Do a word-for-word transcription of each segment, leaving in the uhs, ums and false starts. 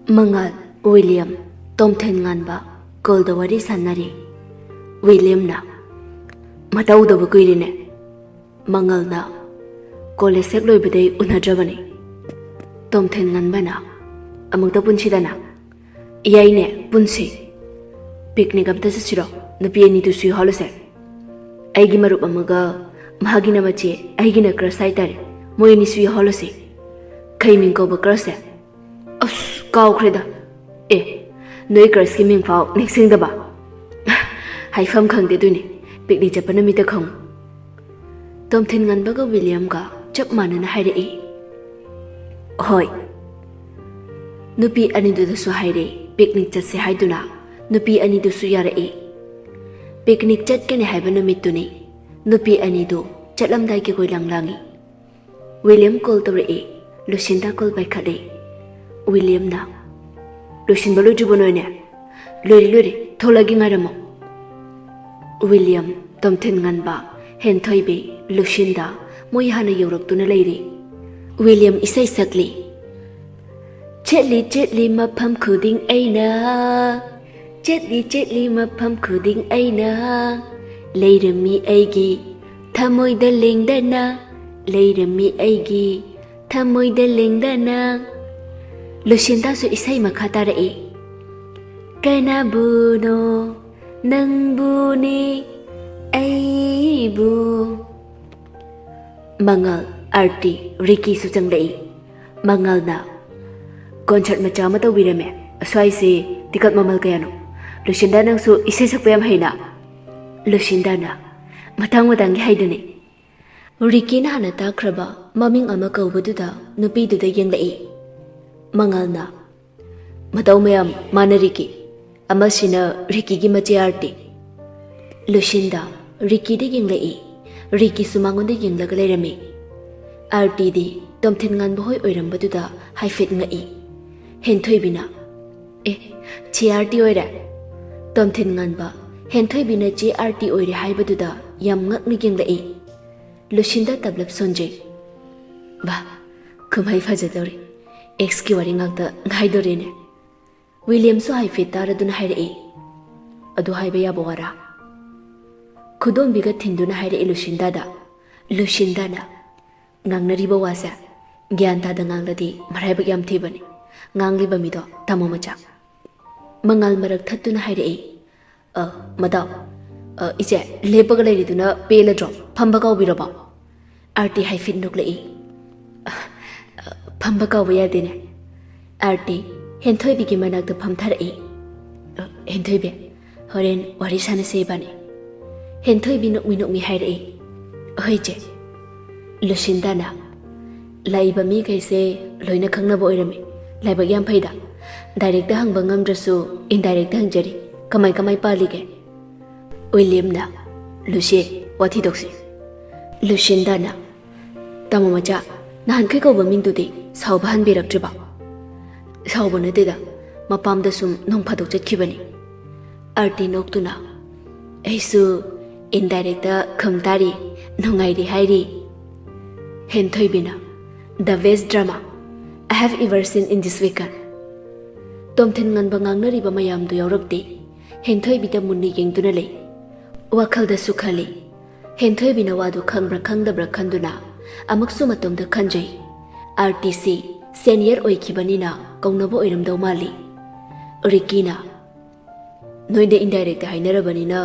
ꯃꯉꯥꯜ, ꯋꯤꯂꯤꯌꯝ, ꯇꯣꯝꯊꯤꯟ ꯉꯥꯟꯕ ꯀꯣꯜꯗ ꯋꯥꯔꯤ ꯁꯥꯟꯅꯔꯤ꯫ ꯋꯤꯂꯤꯌꯝꯅ, "ꯃꯇꯧꯗꯕ ꯀꯨꯏꯔꯦꯅꯦ꯫" ꯃꯉꯥꯜꯅ, "ꯀꯣꯂꯦꯖ ꯍꯦꯛ ꯂꯣꯏꯕꯗꯩ ꯎꯅꯗ꯭ꯔꯕꯅꯤ꯫" ꯇꯣꯝꯊꯤꯟ ꯉꯥꯟꯕꯅ, "ꯑꯃꯨꯛꯇ ꯄꯨꯟꯁꯤꯗꯅ꯫" "ꯌꯥꯏꯅꯦ, ꯄꯨꯟꯁꯤ꯫ ꯄꯤꯛꯅꯤꯛ ꯑꯝꯇ ꯆꯠꯁꯤꯔꯣ, ꯅꯨꯄꯤ ꯑꯅꯤꯗꯨꯁꯨ ꯌꯥꯎꯍꯜꯂꯁꯦ꯫ ꯑꯩꯒꯤ ꯃꯔꯨꯞ ꯑꯃꯒ ꯃꯥꯒꯤꯅ ꯃꯆꯦ, ꯑꯩꯒꯤꯅ ꯀ꯭ꯔꯁ ꯍꯥꯏꯇꯥꯔꯦ, ꯃꯣꯏ ꯑꯅꯤꯁꯨ ꯌꯥꯎꯍꯜꯂꯁꯦ꯫" "ꯀꯩ ꯃꯤꯡ ꯀꯧꯕ ꯀ꯭ꯔꯁꯁꯦ?" "ꯑꯁ, ꯀꯥꯎꯈ꯭ꯔꯦꯗ꯫" "ꯑꯦ, ꯅꯣꯏ ꯀ꯭ꯔꯁꯀꯤ ꯃꯤꯡ ꯐꯥꯎ ꯅꯤꯡꯁꯤꯡꯗꯕ?" "ꯍꯥꯏꯐꯝ ꯈꯪꯗꯦ, ꯑꯗꯨꯅꯤ ꯄꯤꯛꯅꯤꯛ ꯆꯠꯄ ꯅꯨꯃꯤꯠꯇ ꯈꯪꯉꯨ꯫" ꯇꯣꯝꯊꯤꯟ ꯉꯥꯟꯕꯒ ꯋꯤꯂꯤꯌꯝꯒ ꯆꯞ ꯃꯥꯟꯅꯅ ꯍꯥꯏꯔꯛꯏ꯫ "ꯍꯣꯏ꯫" ꯅꯨꯄꯤ ꯑꯅꯤꯗꯨꯗꯁꯨ ꯍꯥꯏꯔꯦ, ꯄꯤꯛꯅꯤꯛ ꯆꯠꯁꯦ ꯍꯥꯏꯗꯨꯅ ꯅꯨꯄꯤ ꯑꯅꯤꯗꯨꯁꯨ ꯌꯥꯔꯛꯏ꯫ ꯄꯤꯛꯅꯤꯛ ꯆꯠꯀꯅꯤ ꯍꯥꯏꯕ ꯅꯨꯃꯤꯠꯇꯨꯅꯤ꯫ ꯅꯨꯄꯤ ꯑꯅꯤꯗꯨ ꯆꯠꯂꯝꯗꯥꯏꯒꯤ ꯀꯣꯏꯂꯥꯡ ꯂꯥꯡꯏ꯫ ꯋꯤꯂꯤꯌꯝ ꯀꯣꯜ ꯇꯧꯔꯛꯏ꯫ ꯂꯨꯁꯤꯟꯗꯥ ꯀꯣꯜ ꯄꯥꯏꯈꯠꯂꯤ꯫ ꯋꯤꯂꯤꯌꯝꯅ, "ꯂꯣꯏꯁꯤꯟꯕ ꯂꯣꯏꯗ꯭ꯔꯤꯕꯣ ꯅꯣꯏꯅꯦ?" "ꯂꯣꯏꯔꯦ, ꯂꯣꯏꯔꯦ, ꯊꯣꯛꯂꯛꯑꯒꯦ, ꯉꯥꯏꯔꯝꯃꯣ꯫" ꯋꯤꯂꯤꯌꯝ, ꯇꯣꯝꯊꯤꯟ ꯉꯥꯟꯕ, ꯍꯦꯟꯊꯣꯏꯕꯤ, ꯂꯨꯁꯤꯟꯗꯥ ꯃꯣꯏ ꯍꯥꯟꯅ ꯌꯧꯔꯛꯇꯨꯅ ꯂꯩꯔꯤ꯫ ꯋꯤꯂꯤꯌꯝ ꯏꯁꯩ ꯁꯛꯂꯤ꯫ "ꯆꯠꯂꯤ ꯆꯠꯂꯤ ꯃꯐꯝ ꯈꯨꯗꯤꯡ ꯑꯩꯅ, ꯆꯠꯂꯤ ꯆꯠꯂꯤ ꯃꯐꯝ ꯈꯨꯗꯤꯡ ꯑꯩꯅ, ꯂꯩꯔꯝꯃꯤ ꯑꯩꯒꯤ ꯊꯃꯣꯏꯗ ꯂꯦꯡꯗꯅ, ꯂꯩꯔꯝꯃꯤ ꯑꯩꯒꯤ ꯊꯃꯣꯏꯗ ꯂꯦꯡꯗꯅ꯫" ꯂꯨꯁꯤꯟꯗꯥꯁꯨ ꯏꯁꯩ ꯃꯈꯥ ꯇꯥꯔꯛꯏ꯫ "ꯀꯅꯥꯕꯨꯅꯣ ꯅꯪꯕꯨꯅꯦ ꯑꯩꯕꯨ꯫" ꯃꯉꯥꯜ, ꯑꯥꯔꯇꯤ, ꯔꯤꯀꯤꯁꯨ ꯆꯪꯂꯛꯏ꯫ ꯃꯉꯥꯜꯅ, "ꯀꯣꯟꯁꯔꯠ ꯃꯆꯥ ꯑꯃ ꯇꯧꯕꯤꯔꯝꯃꯦ꯫ ꯑꯁ꯭ꯋꯥꯏꯁꯦ ꯇꯤꯀꯠ ꯃꯃꯜ ꯀꯌꯥꯅꯣ? ꯂꯨꯁꯤꯟꯗꯥ, ꯅꯪꯁꯨ ꯏꯁꯩ ꯁꯛꯄ ꯌꯥꯝ ꯍꯩꯅ꯫" ꯂꯨꯁꯤꯟꯗꯥꯅ, "ꯃꯇꯥꯡ ꯃꯇꯥꯡꯒꯤ ꯍꯥꯏꯗꯨꯅꯤ꯫" ꯔꯤꯀꯤꯅ ꯍꯥꯟꯅ ꯇꯥꯈ꯭ꯔꯕ ꯃꯃꯤꯡ ꯑꯃ ꯀꯧꯕꯗꯨꯗ ꯅꯨꯄꯤꯗꯨꯗ ꯌꯦꯡꯂꯛꯏ꯫ ꯃꯉꯥꯜꯅ, "ꯃꯇꯧ ꯃꯌꯥꯝ ꯃꯥꯟꯅꯔꯤꯀꯤ꯫ ꯑꯃꯁꯤꯅ ꯔꯤꯀꯤꯒꯤ ꯃꯆꯦ ꯑꯥꯔꯇꯤ꯫" ꯂꯨꯁꯤꯟꯗꯥ ꯔꯤꯀꯤꯗ ꯌꯦꯡꯂꯛꯏ꯫ ꯔꯤꯀꯤꯁꯨ ꯃꯉꯣꯟꯗ ꯌꯦꯡꯂꯒ ꯂꯩꯔꯝꯃꯤ꯫ ꯑꯥꯔꯇꯤꯗꯤ ꯇꯣꯝꯊꯤꯟ ꯉꯥꯟꯕ ꯍꯣꯏ ꯑꯣꯏꯔꯝꯕꯗꯨꯗ ꯍꯥꯏꯐꯦꯠ ꯉꯛꯏ꯫ ꯍꯦꯟꯊꯣꯏꯕꯤꯅ, "ꯑꯦ, ꯆꯦ ꯑꯥꯔꯇꯤ ꯑꯣꯏꯔꯦ?" ꯇꯣꯝꯊꯤꯟ ꯉꯥꯟꯕ, ꯍꯦꯟꯊꯣꯏꯕꯤꯅ ꯆꯦ ꯑꯥꯔꯇꯤ ꯑꯣꯏꯔꯦ ꯍꯥꯏꯕꯗꯨꯗ ꯌꯥꯝ ꯉꯛꯅ ꯌꯦꯡꯂꯛꯏ꯫ ꯂꯨꯁꯤꯟꯗꯥ ꯇꯞꯂꯞ ꯁꯣꯟꯖꯩ꯫ "ꯚꯥ, ꯀꯨꯝꯍꯩ ꯐꯖꯗꯧꯔꯤ꯫ ꯑꯦꯛꯁꯀꯤ ꯋꯥꯔꯤ ꯉꯥꯛꯇ ꯉꯥꯏꯗꯣꯔꯦꯅꯦ꯫" ꯋꯤꯂꯤꯌꯝꯁꯨ ꯍꯥꯏꯐꯦꯠ ꯇꯥꯔꯗꯨꯅ ꯍꯥꯏꯔꯛꯏ, "ꯑꯗꯨ ꯍꯥꯏꯕ ꯌꯥꯕ ꯋꯥꯔꯥ?" ꯈꯨꯗꯣꯝꯕꯤꯒ ꯊꯤꯟꯗꯨꯅ ꯍꯥꯏꯔꯛꯏ ꯂꯨꯁꯤꯟꯗꯥꯗ꯫ ꯂꯨꯁꯤꯟꯗꯥꯅ, "ꯉꯥꯡꯅꯔꯤꯕ ꯋꯥꯁꯦ ꯒ꯭ꯌꯥꯟ ꯇꯥꯗ ꯉꯥꯡꯂꯗꯤ ꯃꯔꯥꯏꯕꯛ ꯌꯥꯝ ꯊꯤꯕꯅꯤ꯫ ꯉꯥꯡꯂꯤꯕ ꯃꯤꯗꯣ ꯇꯥꯃꯣ ꯃꯆꯥ꯫" ꯃꯉꯥꯜ ꯃꯔꯛ ꯊꯠꯇꯨꯅ ꯍꯥꯏꯔꯛꯏ, "ꯑ, ꯃꯇꯥꯎ, ꯑ, ꯏꯆꯦ, ꯂꯦꯞꯄꯒ ꯂꯩꯔꯤꯗꯨꯅ ꯄꯦꯜꯂꯗ꯭ꯔꯣ? ꯐꯝꯕ ꯀꯥꯎꯕꯤꯔꯕꯣ?" ꯑꯥꯔꯇꯤ ꯍꯥꯏꯐꯦꯠ ꯅꯣꯛꯂꯛꯏ꯫ "ꯑ, ꯑ, ꯐꯝꯕ ꯀꯥꯎꯕ ꯌꯥꯗꯦꯅꯦ꯫" ꯑꯥꯔꯇꯤ ꯍꯦꯟꯊꯣꯏꯕꯤꯒꯤ ꯃꯅꯥꯛꯇ ꯐꯝꯊꯔꯛꯏ꯫ "ꯑ, ꯍꯦꯟꯊꯣꯏꯕꯤ, ꯍꯣꯔꯦꯟ ꯋꯥꯔꯤ ꯁꯥꯟꯅꯁꯦ ꯏꯕꯥꯅꯤ꯫" ꯍꯦꯟꯊꯣꯏꯕꯤ ꯅꯣꯛꯃꯤ ꯅꯣꯛꯃꯤ ꯍꯥꯏꯔꯛꯏ, "ꯍꯣꯏ ꯆꯦ꯫" ꯂꯨꯁꯤꯟꯗꯥꯅ, "ꯂꯥꯛꯏꯕ ꯃꯤꯈꯩꯁꯦ ꯂꯣꯏꯅ ꯈꯪꯅꯕ ꯑꯣꯏꯔꯝꯃꯤ꯫ ꯂꯥꯏꯕꯛ ꯌꯥꯝ ꯐꯩꯗ꯫ ꯗꯥꯏꯔꯦꯛꯇ ꯍꯪꯕ ꯉꯝꯗ꯭ꯔꯁꯨ ꯏꯟꯗꯥꯏꯔꯦꯛꯇ ꯍꯪꯖꯔꯤ꯫ ꯀꯃꯥꯏ ꯀꯃꯥꯏ ꯄꯥꯜꯂꯤꯒꯦ?" ꯋꯤꯂꯤꯌꯝꯅ, "ꯂꯨꯁꯤ, ꯋꯥꯊꯤ ꯇꯣꯛꯁꯤ꯫" ꯂꯨꯁꯤꯟꯗꯥꯅ, "ꯇꯥꯃꯣ ꯃꯆꯥ, ꯅꯍꯥꯟꯈꯩ ꯀꯧꯕ ꯃꯤꯡꯗꯨꯗꯤ ꯁꯥꯎꯕ ꯍꯟꯕꯤꯔꯛꯇ꯭ꯔꯤꯕꯣ?" "ꯁꯥꯎꯕ ꯅꯠꯇꯦꯗ, ꯃꯄꯥꯝꯗ ꯁꯨꯝ ꯅꯣꯡ ꯐꯥꯗꯣꯛ ꯆꯠꯈꯤꯕꯅꯤ꯫" ꯑꯥꯔꯇꯤ ꯅꯣꯛꯇꯨꯅ, "ꯑꯩꯁꯨ ꯏꯟꯗꯥꯏꯔꯦꯛꯇ ꯈꯨꯝ ꯇꯥꯔꯤ, ꯅꯨꯡꯉꯥꯏꯔꯤ ꯍꯥꯏꯔꯤ꯫" ꯍꯦꯟꯊꯣꯏꯕꯤꯅ, "The best drama I have ever seen in this weekend." ꯇꯣꯝꯊꯤꯟ ꯉꯟꯕ ꯉꯥꯡꯅꯔꯤꯕ ꯃꯌꯥꯝꯗꯨ ꯌꯥꯎꯔꯛꯇꯦ꯫ ꯍꯦꯟꯊꯣꯏꯕꯤꯗ ꯃꯨꯟꯅ ꯌꯦꯡꯗꯨꯅ ꯂꯩ꯫ ꯋꯥꯈꯜꯗꯁꯨ ꯈꯜꯂꯤ꯫ ꯍꯦꯟꯊꯣꯏꯕꯤꯅ ꯋꯥꯗꯨ ꯈꯪꯕ꯭ꯔꯥ ꯈꯪꯗꯕ꯭ꯔꯥ ꯈꯟꯗꯨꯅ ꯑꯃꯨꯛꯁꯨ ꯃꯇꯣꯝꯗ ꯈꯟꯖꯩ, "ꯑꯥꯔꯇꯤꯁꯤ ꯁꯦꯅꯤꯌꯔ ꯑꯣꯏꯈꯤꯕꯅꯤꯅ ꯀꯧꯅꯕ ꯑꯣꯏꯔꯝꯗꯧ ꯃꯥꯜꯂꯤ꯫" ꯔꯤꯀꯤꯅ, "ꯅꯣꯏꯗ ꯏꯟꯗꯥꯏꯔꯦꯛꯇ ꯍꯥꯏꯅꯔꯕꯅꯤꯅ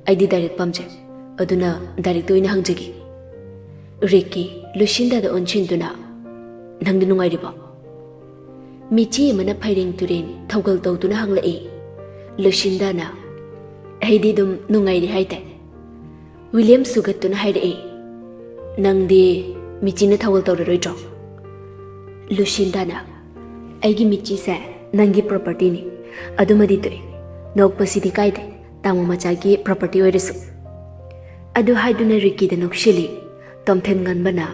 ꯑꯩꯗꯤ ꯗꯥꯏꯔꯦꯛ ꯄꯥꯝꯖꯩ, ꯑꯗꯨꯅ ꯗꯥꯏꯔꯦꯛꯇ ꯑꯣꯏꯅ ꯍꯪꯖꯒꯦ꯫" ꯔꯤꯀꯤ ꯂꯨꯁꯤꯟꯗꯥꯗ ꯑꯣꯟꯁꯤꯟꯗꯨꯅ, "ꯅꯪꯗꯤ ꯅꯨꯡꯉꯥꯏꯔꯤꯕꯣ?" ꯃꯤꯆꯤ ꯑꯃꯅ ꯐꯩꯔꯦꯡ ꯇꯨꯔꯦꯡ ꯊꯧꯒꯜ ꯇꯧꯗꯨꯅ ꯍꯪꯂꯛꯏ꯫ ꯂꯨꯁꯤꯟꯗꯥꯅ, "ꯑꯩꯗꯤ ꯑꯗꯨꯝ ꯅꯨꯡꯉꯥꯏꯔꯤ ꯍꯥꯏꯇꯥꯏ꯫" ꯋꯤꯂꯤꯌꯝ ꯁꯨꯒꯠꯇꯨꯅ ꯍꯥꯏꯔꯛꯏ, "ꯅꯪꯗꯤ ꯃꯤꯆꯤꯅ ꯊꯧꯒꯜ ꯇꯧꯔꯔꯣꯏꯗ꯭ꯔꯣ?" ꯂꯨꯁꯤꯟꯗꯥꯅ, "ꯑꯩꯒꯤ ꯃꯤꯆꯤꯁꯦ ꯅꯪꯒꯤ ꯄ꯭ꯔꯣꯄꯔꯇꯤꯅꯤ, ꯑꯗꯨꯃꯗꯤ ꯇꯣꯛꯏ꯫ ꯅꯣꯛꯄꯁꯤꯗꯤ ꯀꯥꯏꯗꯦ, ꯇꯥꯃꯣ ꯃꯆꯥꯒꯤ ꯄ꯭ꯔꯣꯄꯔꯇꯤ ꯑꯣꯏꯔꯁꯨ꯫" ꯑꯗꯨ ꯍꯥꯏꯗꯨꯅ ꯔꯤꯀꯤꯗ ꯅꯣꯛꯁꯤꯜꯂꯤ꯫ ꯇꯣꯝꯊꯤꯟ ꯉꯟꯕꯅ,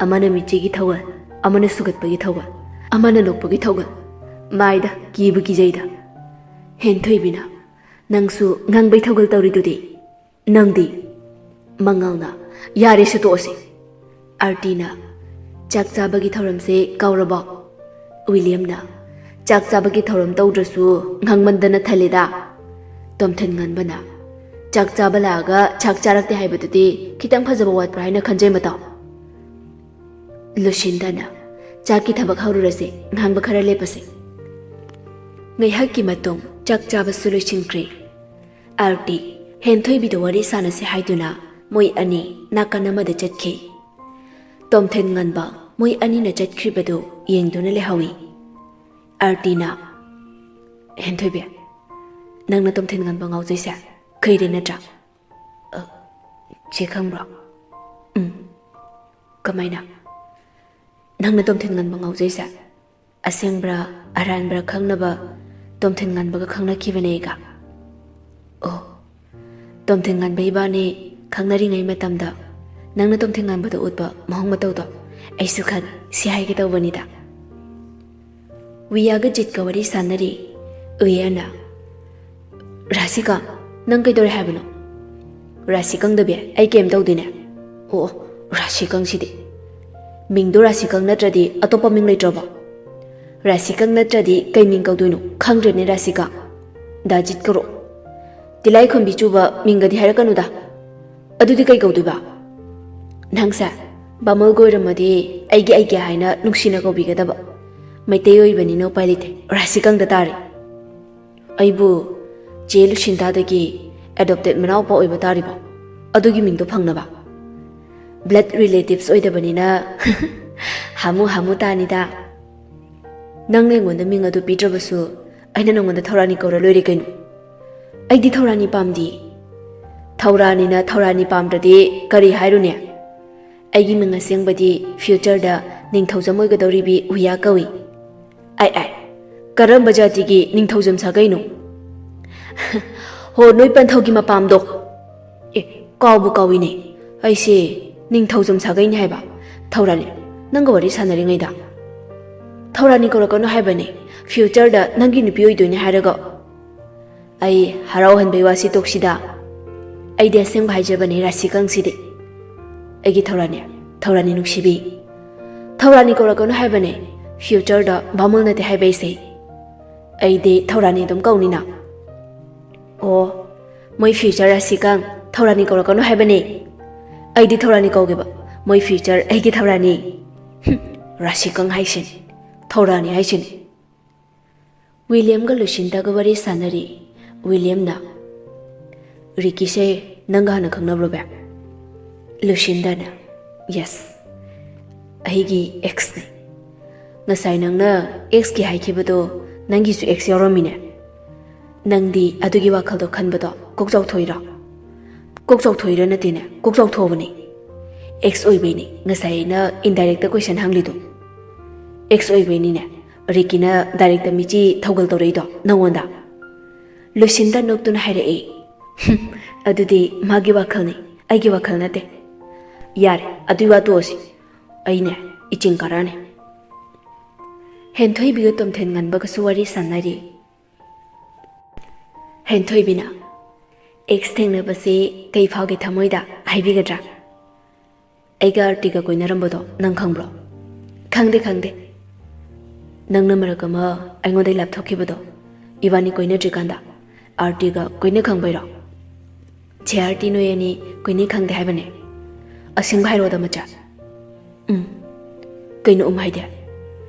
"ꯑꯃꯅ ꯃꯤꯆꯤꯒꯤ ꯊꯧꯒꯜ, ꯑꯃꯅ ꯁꯨꯒꯠꯄꯒꯤ ꯊꯧꯒꯜ, ꯑꯃꯅ ꯅꯣꯛꯄꯒꯤ ꯊꯧꯒꯜ꯫ ꯃꯥꯏꯗ, ꯀꯤꯕꯨ ꯀꯤꯖꯩꯗ꯫" ꯍꯦꯟꯊꯣꯏꯕꯤꯅ, "ꯅꯪꯁꯨ ꯉꯥꯡꯕꯩ ꯊꯧꯒꯜ ꯇꯧꯔꯤꯗꯨꯗꯤ?" "ꯅꯪꯗꯤ?" ꯃꯉꯥꯜꯅ, "ꯌꯥꯔꯦꯁꯦ, ꯇꯣꯛꯑꯁꯤ꯫" ꯑꯥꯔꯇꯤꯅ, "ꯆꯥꯛ ꯆꯥꯕꯒꯤ ꯊꯧꯔꯝꯁꯦ ꯀꯥꯎꯔꯕꯣ?" ꯋꯤꯂꯤꯌꯝꯅ, ꯆꯥꯛ ꯆꯥꯕꯒꯤ ꯊꯧꯔꯝ ꯇꯧꯗ꯭ꯔꯁꯨ ꯉꯥꯡꯃꯟꯗꯅ ꯊꯜꯂꯤꯗ꯫ ꯇꯣꯝꯊꯤꯟ ꯉꯟꯕꯅ, "ꯆꯥꯛ ꯆꯥꯕ ꯂꯥꯛꯑꯒ ꯆꯥꯛ ꯆꯥꯔꯛꯇꯦ ꯍꯥꯏꯕꯗꯨꯗꯤ ꯈꯤꯇꯪ ꯐꯖꯕ ꯋꯥꯠꯄ꯭ꯔꯥ ꯍꯥꯏꯅ ꯈꯟꯖꯩ, ꯃꯇꯥꯎ?" ꯂꯨꯁꯤꯟꯗꯅ, "ꯆꯥꯛꯀꯤ ꯊꯕꯛ ꯍꯧꯔꯨꯔꯁꯦ, ꯉꯥꯡꯕ ꯈꯔ ꯂꯦꯞꯄꯁꯦ꯫" ꯉꯥꯏꯍꯥꯛꯀꯤ ꯃꯇꯨꯡ ꯆꯥꯛ ꯆꯥꯕꯁꯨ ꯂꯣꯏꯁꯤꯟꯈ꯭ꯔꯦ꯫ ꯑꯥꯔꯇꯤ, ꯍꯦꯟꯊꯣꯏꯕꯤꯗ ꯋꯥꯔꯤ ꯁꯥꯟꯅꯁꯦ ꯍꯥꯏꯗꯨꯅ ꯃꯣꯏ ꯑꯅꯤ ꯅꯥꯀꯟ ꯑꯃꯗ ꯆꯠꯈꯤ꯫ ꯇꯣꯝꯊꯤꯟ ꯉꯟꯕ ꯃꯣꯏ ꯑꯅꯤꯅ ꯆꯠꯈ꯭ꯔꯤꯕꯗꯨ ꯌꯦꯡꯗꯨꯅ ꯂꯩꯍꯧꯏ꯫ ꯑꯥꯔꯇꯤꯅ, "ꯍꯦꯟꯊꯣꯏꯕꯤ, ꯅꯪꯅ ꯇꯣꯝꯊꯤꯟ ꯉꯟꯕ ꯉꯥꯎꯖꯩꯁꯦ ꯀꯩꯔꯦ ꯅꯠꯇ꯭ꯔꯥ?" "ꯑ, ꯆꯦ ꯈꯪꯕ꯭ꯔꯣ?" "ꯎꯝ꯫ ꯀꯃꯥꯏꯅ?" "ꯅꯪꯅ ꯇꯣꯝꯊꯤꯟ ꯉꯟꯕ ꯉꯥꯎꯖꯩꯁꯦ ꯑꯁꯦꯡꯕ꯭ꯔꯥ ꯑꯔꯥꯟꯕ꯭ꯔꯥ ꯈꯪꯅꯕ ꯇꯣꯝꯊꯤꯟ ꯉꯟꯕꯒ ꯈꯪꯅꯈꯤꯕꯅꯦ ꯑꯩꯒ꯫" "ꯑꯣ, ꯇꯣꯝꯊꯤꯟ ꯉꯟꯕ ꯏꯕꯥꯅꯤ ꯈꯪꯅꯔꯤꯉꯩ ꯃꯇꯝꯗ ꯅꯪꯅ ꯇꯣꯝꯊꯤꯟ ꯉꯟꯕꯗ ꯎꯠꯄ ꯃꯑꯣꯡ ꯃꯇꯧꯗꯣ ꯑꯩꯁꯨ ꯈꯪꯉꯤ, ꯁꯤ ꯍꯥꯏꯒꯦ ꯇꯧꯕꯅꯤꯗ꯫" ꯋꯤꯌꯥꯒ ꯖꯤꯠꯀ ꯋꯥꯔꯤ ꯁꯥꯟꯅꯔꯤ꯫ ꯋꯤꯌꯥꯅ, "ꯔꯥꯁꯤꯀꯥ, ꯅꯪ ꯀꯩꯗꯧꯔꯦ ꯍꯥꯏꯕꯅꯣ?" "ꯔꯥꯁꯤꯀꯪꯗꯕꯤ, ꯑꯩ ꯀꯩꯝ ꯇꯧꯗꯦꯅꯦ꯫" "ꯑꯣ, ꯑꯣ, ꯔꯥꯁꯤꯀꯪꯁꯤꯗꯤ꯫ ꯃꯤꯡꯗꯣ ꯔꯥꯁꯤꯀꯪ ꯅꯠꯇ꯭ꯔꯗꯤ ꯑꯇꯣꯞꯄ ꯃꯤꯡ ꯂꯩꯇ꯭ꯔꯕꯣ?" "ꯔꯥꯁꯤꯀꯪ ꯅꯠꯇ꯭ꯔꯗꯤ ꯀꯩ ꯃꯤꯡ ꯀꯧꯗꯣꯏꯅꯣ? ꯈꯪꯗ꯭ꯔꯦꯅꯦ ꯔꯥꯁꯤꯀꯥ꯫" "ꯗꯥ ꯖꯤꯠ ꯀꯧꯔꯣ꯫ ꯇꯤꯂꯥꯏꯈꯣꯝꯕꯤ ꯆꯨꯕ ꯃꯤꯡꯒꯗꯤ ꯍꯥꯏꯔꯛꯀꯅꯨꯗ꯫ ꯑꯗꯨꯗꯤ ꯀꯩ ꯀꯧꯗꯣꯏꯕ?" "ꯅꯪꯁꯦ ꯕꯥꯃꯣꯜꯒ ꯑꯣꯏꯔꯝꯃꯗꯤ ꯑꯩꯒꯤ ꯑꯩꯒꯤ ꯍꯥꯏꯅ ꯅꯨꯡꯁꯤꯅ ꯀꯧꯕꯤꯒꯗꯕ꯫ ꯃꯩꯇꯩ ꯑꯣꯏꯕꯅꯤꯅ ꯎꯄꯥꯏ ꯂꯩꯇꯦ, ꯔꯥꯁꯤꯀꯪꯗ ꯇꯥꯔꯦ꯫" "ꯑꯩꯕꯨ ꯆꯦ ꯂꯨꯁꯤꯟꯇꯥꯗꯒꯤ ꯑꯦꯗꯣꯞꯇꯦꯠ ꯃꯅꯥꯎꯄꯥ ꯑꯣꯏꯕ ꯇꯥꯔꯤꯕꯣ? ꯑꯗꯨꯒꯤ ꯃꯤꯡꯗꯣ ꯐꯪꯅꯕ?" "ꯕ꯭ꯂꯗ ꯔꯤꯂꯦꯇꯤꯚꯁ ꯑꯣꯏꯗꯕꯅꯤꯅ ꯍꯥꯃꯨ ꯍꯥꯃꯨ ꯇꯥꯅꯤꯗ꯫" "ꯅꯪꯅ ꯑꯩꯉꯣꯟꯗ ꯃꯤꯡ ꯑꯗꯨ ꯄꯤꯗ꯭ꯔꯕꯁꯨ ꯑꯩꯅ ꯅꯪꯉꯣꯟꯗ ꯊꯧꯔꯥꯅꯤ ꯀꯧꯔ ꯂꯣꯏꯔꯦ ꯀꯩꯅꯣ?" "ꯑꯩꯗꯤ ꯊꯧꯔꯥꯅꯤ ꯄꯥꯝꯗꯦ꯫" "ꯊꯧꯔꯥꯅꯤꯅ ꯊꯧꯔꯥꯅꯤ ꯄꯥꯝꯗ꯭ꯔꯗꯤ ꯀꯔꯤ ꯍꯥꯏꯔꯨꯅꯤ? ꯑꯩꯒꯤ ꯃꯤꯡ ꯑꯁꯦꯡꯕꯗꯤ ꯐ꯭ꯌꯨꯆꯔꯗ ꯅꯤꯡꯊꯧꯖꯝ ꯑꯣꯏꯒꯗꯧꯔꯤꯕꯤ ꯎꯌꯥ ꯀꯧꯏ꯫" "ꯑꯥꯏ, ꯑꯥꯏ, ꯀꯔꯝꯕ ꯖꯥꯇꯤꯒꯤ ꯅꯤꯡꯊꯧꯖꯝ ꯁꯥꯒꯩꯅꯣ?" "ꯍꯣ, ꯅꯣꯏ ꯄꯟꯊꯧꯒꯤ ꯃꯄꯥꯝꯗꯣ꯫ ꯑꯦ, ꯀꯥꯎꯕꯨ ꯀꯥꯎꯏꯅꯦ, ꯑꯩꯁꯦ ꯅꯤꯡꯊꯧꯖꯝ ꯁꯥꯒꯩꯅꯤ ꯍꯥꯏꯕ꯫ ꯊꯧꯔꯥꯅꯤ, ꯅꯪꯒ ꯋꯥꯔꯤ ꯁꯥꯟꯅꯔꯤꯉꯩꯗ ꯊꯧꯔꯥꯅꯤ ꯀꯧꯔꯛꯀꯅꯨ ꯍꯥꯏꯕꯅꯦ, ꯐ꯭ꯌꯨꯆꯔꯗ ꯅꯪꯒꯤ ꯅꯨꯄꯤ ꯑꯣꯏꯗꯣꯏꯅꯦ ꯍꯥꯏꯔꯒ꯫" "ꯑꯩ ꯍꯔꯥꯎꯍꯟꯕꯩ ꯋꯥꯁꯤ ꯇꯣꯛꯁꯤꯗ꯫ ꯑꯩꯗꯤ ꯑꯁꯦꯡꯕ ꯍꯥꯏꯖꯕꯅꯦ ꯔꯥꯁꯤꯀꯪꯁꯤꯗꯤ꯫ ꯑꯩꯒꯤ ꯊꯧꯔꯥꯅꯤ, ꯊꯧꯔꯥꯅꯤ ꯅꯨꯡꯁꯤꯕꯤ, ꯊꯧꯔꯥꯅꯤ ꯀꯧꯔꯛꯀꯅꯨ ꯍꯥꯏꯕꯅꯦ, ꯐ꯭ꯌꯨꯆꯔꯗ ꯕꯥꯃꯣꯜ ꯅꯠꯇꯦ ꯍꯥꯏꯕ ꯑꯩꯁꯦ꯫ ꯑꯩꯗꯤ ꯊꯧꯔꯥꯅꯤ ꯑꯗꯨꯝ ꯀꯧꯅꯤꯅ꯫ ꯑꯣ, ꯃꯣꯏ future ꯔꯥꯁꯤꯀꯥꯟ ꯊꯧꯔꯥꯅꯤ ꯀꯧꯔꯛꯀꯅꯨ ꯍꯥꯏꯕꯅꯦ꯫ ꯑꯩꯗꯤ ꯊꯧꯔꯥꯅꯤ ꯀꯧꯒꯦꯕ, ꯃꯣꯏ future ꯑꯩꯒꯤ ꯊꯧꯔꯥꯅꯤ꯫ ꯍꯨꯝ, ꯔꯥꯁꯤꯀꯥꯟ ꯍꯥꯏꯁꯤꯅꯤ, ꯊꯧꯔꯥꯅꯤ ꯍꯥꯏꯁꯤꯅꯤ꯫ ꯋꯤꯂꯤꯌꯝꯒ ꯂꯨꯁꯤꯟꯗꯥꯒ ꯋꯥꯔꯤ ꯁꯥꯟꯅꯔꯤ꯫ ꯋꯤꯂꯤꯌꯝꯅ, "ꯔꯤꯀꯤꯁꯦ ꯅꯪꯒ ꯍꯥꯟꯅ ꯈꯪꯅꯕ꯭ꯔꯣ, ꯕꯦ?" ꯂꯨꯁꯤꯟꯗꯥꯅ, "Yes, ꯑꯩꯒꯤ exꯅꯦ꯫ ꯉꯁꯥꯏ ꯅꯪꯅ exꯀꯤ ꯍꯥꯏꯈꯤꯕꯗꯣ ꯅꯪꯒꯤꯁꯨ ex ꯌꯥꯎꯔꯝꯃꯤꯅꯦ꯫ ꯅꯪꯗꯤ ꯑꯗꯨꯒꯤ ꯋꯥꯈꯜꯗꯣ ꯈꯟꯕꯗꯣ ꯀꯣꯛ ꯆꯥꯎꯊꯣꯛꯏꯔꯣ?" "ꯀꯣꯛ ꯆꯥꯎꯊꯣꯛꯏꯔꯣ ꯅꯠꯇꯦꯅꯦ, ꯀꯣꯛ ꯆꯥꯎꯊꯣꯛꯑꯕꯅꯦ꯫ Ex ꯑꯣꯏꯕꯩꯅꯦ ꯉꯁꯥꯏ ꯑꯩꯅ indirectꯇ question ꯍꯪꯂꯤꯗꯣ꯫ Ex ꯑꯣꯏꯕꯩꯅꯤꯅꯦ ꯔꯤꯀꯤꯅ directꯇ ꯃꯤꯆꯤ ꯊꯧꯒꯜ ꯇꯧꯔꯛꯏꯗꯣ ꯅꯪꯉꯣꯟꯗ?" ꯂꯨꯁꯤꯟꯗꯥ ꯅꯣꯛꯇꯨꯅ ꯍꯥꯏꯔꯛꯏ꯫ "ꯍꯨꯝ, ꯑꯗꯨꯗꯤ ꯃꯥꯒꯤ ꯋꯥꯈꯜꯅꯤ, ꯑꯩꯒꯤ ꯋꯥꯈꯜ ꯅꯠꯇꯦ꯫ ꯌꯥꯔꯦ, ꯑꯗꯨꯏ ꯋꯥ ꯇꯣꯛꯑꯁꯤ꯫ ꯑꯩꯅꯦ, ꯏꯆꯤꯡ ꯀꯥꯔꯥꯅꯦ꯫" ꯍꯦꯟꯊꯣꯏꯕꯤꯒ ꯇꯣꯝꯊꯤꯟ ꯉꯟꯕꯒꯁꯨ ꯋꯥꯔꯤ ꯁꯥꯟꯅꯔꯤ꯫ ꯍꯦꯟꯊꯣꯏꯕꯤꯅ, "Ex ꯊꯦꯡꯅꯕꯁꯦ ꯀꯩ ꯐꯥꯎꯒꯦ ꯊꯃꯣꯏꯗ, ꯍꯥꯏꯕꯤꯒꯗ꯭ꯔꯥ? ꯑꯩꯒ ꯑꯥꯔꯇꯤꯒ ꯀꯣꯏꯅꯔꯝꯕꯗꯣ ꯅꯪ ꯈꯪꯕ꯭ꯔꯣ?" "ꯈꯪꯗꯦ, ꯈꯪꯗꯦ꯫ ꯅꯪꯅ ꯃꯔꯛ ꯑꯃ ꯑꯩꯉꯣꯟꯗꯩ ꯂꯥꯞꯊꯣꯛꯈꯤꯕꯗꯣ, ꯏꯕꯥꯅꯤ ꯀꯣꯏꯅꯗ꯭ꯔꯤꯀꯥꯟꯗ ꯑꯥꯔꯇꯤꯒ ꯀꯣꯏꯅ ꯈꯪꯕꯩꯔꯣ? ꯆꯦ ꯑꯥꯔꯇꯤ ꯅꯣꯏ ꯑꯅꯤ ꯀꯣꯏꯅꯩ ꯈꯪꯗꯦ ꯍꯥꯏꯕꯅꯦ꯫ ꯑꯁꯦꯡꯕ ꯍꯥꯏꯔꯛꯑꯣꯗ, ꯃꯆꯥ꯫" "ꯎꯝ꯫ ꯀꯩꯅꯣ ꯎꯝ ꯍꯥꯏꯗꯤ?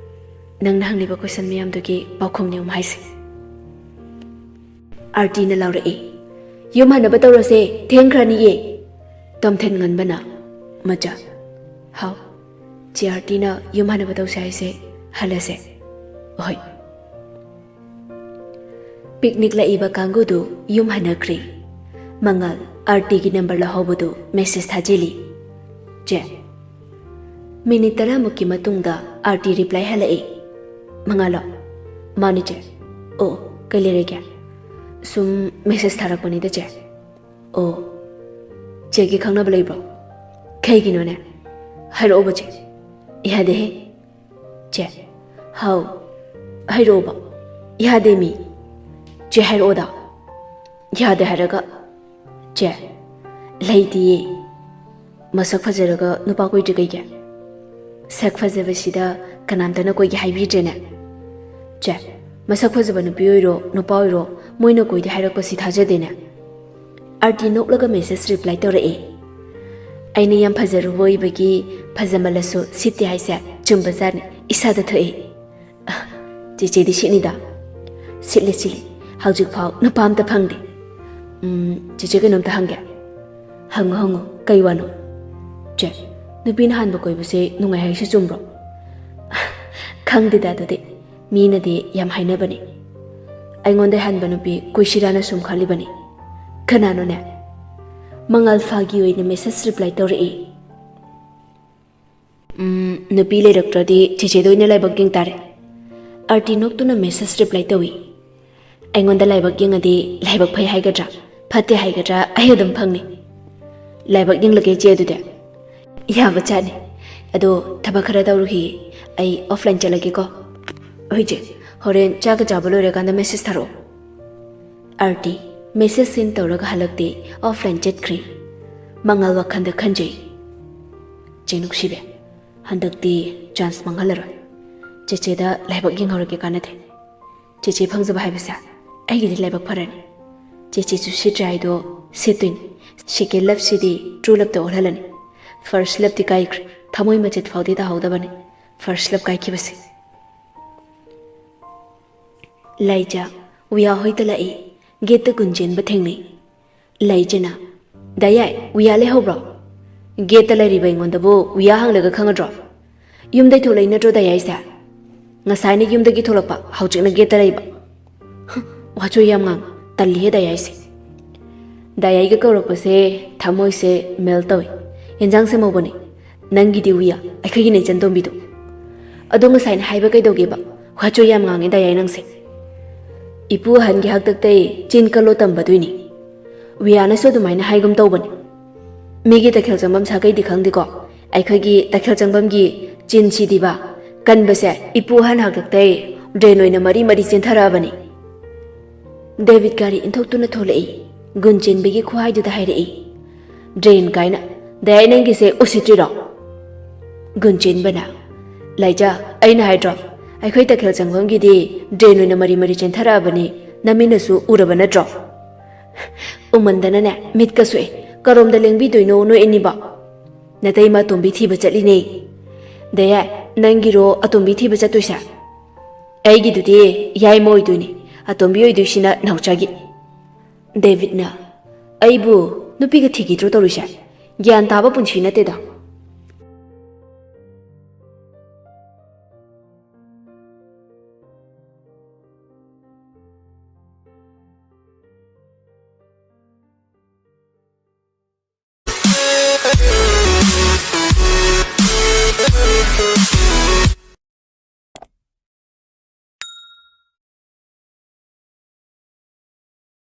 ꯅꯪꯅ ꯍꯪꯂꯤꯕ question ꯃꯌꯥꯝꯗꯨꯒꯤ ꯄꯥꯎꯈꯨꯝꯅꯤ ꯎꯝ ꯍꯥꯏꯁꯦ꯫" ꯑꯥꯔꯇꯤꯅ ꯂꯥꯎꯔꯛꯏ, "ꯌꯨꯝ ꯍꯟꯅꯕ ꯇꯧꯔꯁꯦ, ꯊꯦꯡꯈ꯭ꯔꯅꯤꯌꯦ꯫" ꯇꯣꯝꯊꯤꯟ ꯉꯟꯕꯅ, "ꯃꯆꯥ, ꯍꯥꯎ, ꯆꯦ ꯑꯥꯔꯇꯤꯅ ꯌꯨꯝ ꯍꯟꯅꯕ ꯇꯧꯁꯦ ꯍꯥꯏꯁꯦ, ꯍꯜꯂꯁꯦ꯫" "ꯑꯍꯣꯏ꯫" Picnic ꯂꯥꯛꯏꯕ ꯀꯥꯡꯕꯨꯗꯨ ꯌꯨꯝ ꯍꯟꯅꯈ꯭ꯔꯦ꯫ ꯃꯉꯥꯜ ꯑꯥꯔꯇꯤꯒꯤ number ꯂꯧꯍꯧꯕꯗꯨ message ꯊꯥꯖꯤꯜꯂꯤ꯫ "ꯆꯦ꯫" Minute ꯇꯔꯥꯃꯨꯛꯀꯤ ꯃꯇꯨꯡꯗ ꯑꯥꯔꯇꯤ reply ꯍꯜꯂꯛꯏ꯫ "ꯃꯉꯥꯜꯂꯣ?" "ꯃꯥꯅꯤ ꯆꯦ꯫" "ꯑꯣ, ꯀꯩ ꯂꯩꯔꯒꯦ?" "ꯁꯨꯝ message ꯊꯥꯔꯛꯄꯅꯤꯗ ꯆꯦ꯫" "ꯑꯣ, ꯆꯦꯒꯤ ꯈꯪꯅꯕ ꯂꯩꯕ꯭ꯔꯣ?" "ꯀꯩꯒꯤꯅꯣꯅꯦ? ꯍꯥꯏꯔꯛꯑꯣꯕ ꯆꯦ꯫" "ꯌꯥꯗꯦꯍꯦ꯫" "ꯆꯦ꯫" "ꯍꯥꯎ?" "ꯍꯥꯏꯔꯛꯑꯣꯕ꯫" "ꯌꯥꯗꯦ ꯃꯤ꯫" "ꯆꯦ, ꯍꯥꯏꯔꯛꯑꯣꯗ꯫" "ꯌꯥꯗꯦ ꯍꯥꯏꯔꯒ꯫" "ꯆꯦ, ꯂꯩꯇꯤꯌꯦ꯫" "ꯃꯁꯛ ꯐꯖꯔꯒ ꯅꯨꯄꯥ ꯀꯣꯏꯗ꯭ꯔꯤ ꯀꯩꯒꯤ?" "ꯁꯛ ꯐꯖꯕꯁꯤꯗ ꯀꯅꯥꯝꯇꯅ ꯀꯣꯏꯒꯦ ꯍꯥꯏꯕꯤꯗ꯭ꯔꯦꯅꯦ꯫" "ꯆꯦ, ꯃꯁꯛ ꯐꯖꯕ ꯅꯨꯄꯤ ꯑꯣꯏꯔꯣ ꯅꯨꯄꯥ ꯑꯣꯏꯔꯣ, ꯃꯣꯏꯅ ꯀꯣꯏꯗꯦ ꯍꯥꯏꯔꯛꯄꯁꯤ ꯊꯥꯖꯗꯦꯅꯦ꯫ ꯑꯥꯔꯇꯤ ꯅꯣꯛꯂꯒ ꯃꯦꯁꯦꯖ ꯔꯤꯄ꯭ꯂꯥꯏ ꯇꯧꯔꯛꯑꯦ꯫ ꯑꯩꯅ ꯌꯥꯝ ꯐꯖꯔꯨꯕ ꯑꯣꯏꯕꯒꯤ ꯐꯖꯃꯜꯂꯁꯨ ꯁꯤꯠꯇꯦ ꯍꯥꯏꯁꯦ ꯆꯨꯝꯕꯖꯥꯠꯅꯤ, ꯏꯁꯥꯗ ꯊꯣꯛꯑꯦ꯫ "ꯑ, ꯆꯦꯆꯦꯗꯤ ꯁꯤꯠꯅꯤꯗ?" "ꯁꯤꯠꯂꯤ, ꯁꯤꯠꯂꯤ꯫ ꯍꯧꯖꯤꯛꯐꯥꯎ ꯅꯨꯄꯥ ꯑꯝꯇ ꯐꯪꯗꯦ꯫ ꯎꯝ, ꯆꯦꯆꯦ, ꯀꯩꯅꯣꯝꯇ ꯍꯪꯒꯦ?" "ꯍꯪꯉꯣ, ꯍꯪꯉꯣ꯫ ꯀꯩ ꯋꯥꯅꯣ?" "ꯆꯦ, ꯅꯨꯄꯤꯅ ꯍꯥꯟꯕ ꯀꯣꯏꯕꯁꯦ ꯅꯨꯡꯉꯥꯏ ꯍꯥꯏꯁꯦ ꯆꯨꯝꯕ꯭ꯔꯣ?" "ꯈꯪꯗꯦꯗ ꯑꯗꯨꯗꯤ꯫ ꯃꯤꯅꯗꯤ ꯌꯥꯝ ꯍꯥꯏꯅꯕꯅꯤ꯫ ꯑꯩꯉꯣꯟꯗ ꯍꯥꯟꯕ ꯅꯨꯄꯤ ꯀꯣꯏꯁꯤꯔꯥꯅ ꯁꯨꯝ ꯈꯜꯂꯤꯕꯅꯤ꯫" "ꯀꯅꯥꯅꯣꯅꯦ?" "ꯃꯉꯥꯜ ꯐꯥꯒꯤ ꯑꯣꯏꯅ ꯃꯦꯁꯦꯖ ꯔꯤꯄ꯭ꯂꯥꯏ ꯇꯧꯔꯛꯏ꯫" "ꯎꯝ, ꯅꯨꯄꯤ ꯂꯩꯔꯛꯇ꯭ꯔꯗꯤ ꯆꯦꯆꯦꯗ ꯑꯣꯏꯅ ꯂꯥꯏꯕꯛ ꯌꯦꯡ ꯇꯥꯔꯦ꯫" ꯑꯥꯔꯇꯤ ꯅꯣꯛꯇꯨꯅ ꯃꯦꯁꯦꯖ ꯔꯤꯄ꯭ꯂꯥꯏ ꯇꯧꯏ꯫ "ꯑꯩꯉꯣꯟꯗ ꯂꯥꯏꯕꯛ ꯌꯦꯡꯉꯗꯤ ꯂꯥꯏꯕꯛ ꯐꯩ ꯍꯥꯏꯒꯗ꯭ꯔꯥ ꯐꯠꯇꯦ ꯍꯥꯏꯒꯗ꯭ꯔꯥ ꯑꯩ ꯑꯗꯨꯝ ꯐꯪꯅꯤ꯫" "ꯂꯥꯏꯕꯛ ꯌꯦꯡꯂꯒꯦ ꯆꯦ ꯑꯗꯨꯗꯤ꯫" "ꯌꯥꯕ ꯆꯥꯠꯅꯤ꯫ ꯑꯗꯣ ꯊꯕꯛ ꯈꯔ ꯇꯧꯔꯨꯈꯤꯒꯦ꯫ ꯑꯩ ꯑꯣꯐꯂꯥꯏꯟ ꯆꯠꯂꯒꯦꯀꯣ꯫" "ꯍꯣꯏ ꯆꯦ, ꯍꯣꯔꯦꯟ ꯆꯥꯛꯀ ꯆꯥꯕ ꯂꯣꯏꯔꯀꯥꯟꯗ ꯃꯦꯁꯦꯖ ꯊꯥꯔꯛꯑꯣ꯫" ꯑꯥꯔꯇꯤ ꯃꯦꯁꯦꯖ ꯁꯤꯟ ꯇꯧꯔꯒ ꯍꯜꯂꯛꯇꯦ, ꯑꯣꯐꯂꯥꯏꯟ ꯆꯠꯈ꯭ꯔꯦ꯫ ꯃꯉꯥꯜ ꯋꯥꯈꯜꯗ ꯈꯟꯖꯩ, "ꯆꯦ ꯅꯨꯡꯁꯤꯕꯤ, ꯍꯟꯗꯛꯇꯤ ꯆꯥꯟꯁ ꯃꯥꯡꯍꯜꯂꯔꯣꯏ꯫ ꯆꯦꯆꯦꯗ ꯂꯥꯏꯕꯛ ꯌꯦꯡꯍꯧꯔꯒꯦ, ꯀꯥꯟꯅꯗꯦ꯫ ꯆꯦꯆꯦ ꯐꯪꯖꯕ ꯍꯥꯏꯕꯁꯦ ꯑꯩꯒꯤꯗꯤ ꯂꯥꯏꯕꯛ ꯐꯔꯅꯤ꯫ ꯆꯦꯆꯦꯁꯨ ꯁꯤꯠꯇ꯭ꯔꯦ ꯍꯥꯏꯗꯣ ꯁꯤꯠꯇꯣꯏꯅꯤ꯫ ꯁꯦꯀꯦꯟ ꯂꯞꯁꯤꯗꯤ ꯇ꯭ꯔꯨ ꯂꯞꯇ ꯑꯣꯜꯍꯜꯂꯅꯤ꯫ ꯐꯥꯔꯁ ꯂꯞꯇꯤ ꯀꯥꯏꯈ꯭ꯔꯦ, ꯊꯃꯣꯏ ꯃꯆꯦꯠ ꯐꯥꯎꯗꯤ ꯇꯥꯍꯧꯗꯕꯅꯤ ꯐꯥꯔꯁ ꯂꯞ ꯀꯥꯏꯈꯤꯕꯁꯦ꯫" ꯂꯥꯏꯖꯥ ꯎꯌꯥ ꯍꯣꯏꯗ ꯂꯥꯛꯏ꯫ ꯒꯦꯠꯇ ꯒꯨꯟꯖꯦꯟꯕ ꯊꯦꯡꯅꯩ꯫ ꯂꯥꯏꯖꯥꯅ, "ꯗꯥ ꯌꯥꯏ, ꯎꯌꯥ ꯂꯩꯍꯧꯕ꯭ꯔꯣ?" "ꯒꯦꯠꯇ ꯂꯩꯔꯤꯕ ꯑꯩꯉꯣꯟꯗꯕꯨ ꯎꯌꯥ ꯍꯪꯂꯒ ꯈꯪꯒꯗ꯭ꯔꯣ? ꯌꯨꯝꯗꯩ ꯊꯣꯛꯂꯛꯏ ꯅꯠꯇ꯭ꯔꯣ ꯗꯥ ꯌꯥꯏꯁꯦ? ꯉꯁꯥꯏꯅ ꯌꯨꯝꯗꯒꯤ ꯊꯣꯛꯂꯛꯄ, ꯍꯧꯖꯤꯛꯅ ꯒꯦꯠꯇ ꯂꯩꯕ꯫ ꯍ, ꯋꯥꯆꯣꯏ ꯌꯥꯝ ꯉꯥꯡ, ꯇꯜꯂꯤꯍꯦ ꯗꯥ ꯌꯥꯏꯁꯦ꯫" ꯗꯥ ꯌꯥꯏꯒ ꯀꯧꯔꯛꯄꯁꯦ ꯊꯃꯣꯏꯁꯦ ꯃꯦꯜ ꯇꯧꯏ꯫ "ꯌꯦꯟꯖꯥꯡ ꯁꯦꯝꯍꯧꯕꯅꯦ꯫ ꯅꯪꯒꯤꯗꯤ ꯎꯌꯥ, ꯑꯩꯈꯣꯏꯒꯤꯅꯦ ꯏꯆꯟ ꯇꯣꯝꯕꯤꯗꯣ꯫ ꯑꯗꯣ ꯉꯁꯥꯏꯅ ꯍꯥꯏꯕ ꯀꯩꯗꯧꯒꯦꯕ? ꯋꯥꯆꯣꯏ ꯌꯥꯝ ꯉꯥꯡꯉꯦ ꯗꯥ ꯌꯥꯏ ꯅꯪꯁꯦ꯫" "ꯏꯄꯨ ꯑꯍꯟꯒꯤ ꯍꯥꯛꯇꯛꯇꯩ ꯆꯤꯟ ꯀꯜꯂꯣ ꯇꯝꯕꯗꯨꯏꯅꯤ꯫ ꯎꯌꯥꯅꯁꯨ ꯑꯗꯨꯃꯥꯏꯅ ꯍꯥꯏꯒꯨꯝ ꯇꯧꯕꯅꯤ꯫ ꯃꯤꯒꯤ ꯇꯈꯦꯜ ꯆꯪꯐꯝ ꯁꯥꯒꯩꯗꯤ ꯈꯪꯗꯦꯀꯣ, ꯑꯩꯈꯣꯏꯒꯤ ꯇꯈꯦꯜ ꯆꯪꯐꯝꯒꯤ ꯆꯤꯟꯁꯤꯗꯤꯕ, ꯀꯟꯕꯁꯦ ꯏꯄꯨ ꯑꯍꯟ ꯍꯥꯛꯇꯛꯇꯩ ꯗ꯭ꯔꯦꯟ ꯑꯣꯏꯅ ꯃꯔꯤ ꯃꯔꯤ ꯆꯦꯟꯊꯔꯛꯑꯕꯅꯤ꯫" ꯗꯦꯕꯤꯠ ꯒꯥꯔꯤ ꯏꯟꯊꯣꯛꯇꯨꯅ ꯊꯣꯛꯂꯛꯏ꯫ ꯒꯨꯟꯆꯦꯟꯕꯒꯤ ꯈꯨꯍꯥꯏꯗꯨꯗ ꯍꯥꯏꯔꯛꯏ, "ꯗ꯭ꯔꯦꯟ ꯀꯥꯏꯅ꯫ ꯗꯥ ꯌꯥꯏ ꯅꯪꯒꯤꯁꯦ ꯎꯁꯤꯠꯇ꯭ꯔꯤꯔꯣ?" ꯒꯨꯟꯆꯦꯟꯕꯅ, "ꯂꯥꯏꯖꯥ, ꯑꯩꯅ ꯍꯥꯏꯗ꯭ꯔꯣ, ꯑꯩꯈꯣꯏ ꯇꯈꯦꯜ ꯆꯪꯐꯝꯒꯤꯗꯤ ꯗ꯭ꯔꯦꯟ ꯑꯣꯏꯅ ꯃꯔꯤ ꯃꯔꯤ ꯆꯦꯟꯊꯔꯛꯑꯕꯅꯤ, ꯅꯃꯤꯠꯅꯁꯨ ꯎꯔꯕ ꯅꯠꯇ꯭ꯔꯣ? ꯎꯃꯟꯗꯅꯅꯦ ꯃꯤꯠꯀ ꯁꯣꯛꯑꯦ꯫ ꯀꯔꯣꯝꯗ ꯂꯦꯡꯕꯤꯗꯣꯏꯅꯣ ꯅꯣꯏ ꯑꯅꯤꯕꯣ? ꯅꯇꯩꯃ ꯑꯇꯣꯝꯕꯤ ꯊꯤꯕ ꯆꯠꯂꯤꯅꯦ꯫ ꯗꯌꯥ, ꯅꯪꯒꯤꯔꯣ ꯑꯇꯣꯝꯕꯤ ꯊꯤꯕ ꯆꯠꯇꯣꯏꯁꯦ? ꯑꯩꯒꯤꯗꯨꯗꯤ ꯌꯥꯏꯃ ꯑꯣꯏꯗꯣꯏꯅꯤ, ꯑꯇꯣꯝꯕꯤ ꯑꯣꯏꯗꯣꯏꯁꯤꯅ ꯅꯥꯎꯆꯥꯒꯤ꯫ ꯗꯦꯕꯤꯠꯅ, ꯑꯩꯕꯨ ꯅꯨꯄꯤꯒ ꯊꯤꯈꯤꯗ꯭ꯔꯣ ꯇꯧꯔꯤꯁꯦ? ꯒ꯭ꯌꯥꯟ ꯇꯥꯕ ꯄꯨꯟꯁꯤ ꯅꯠꯇꯦꯗ꯫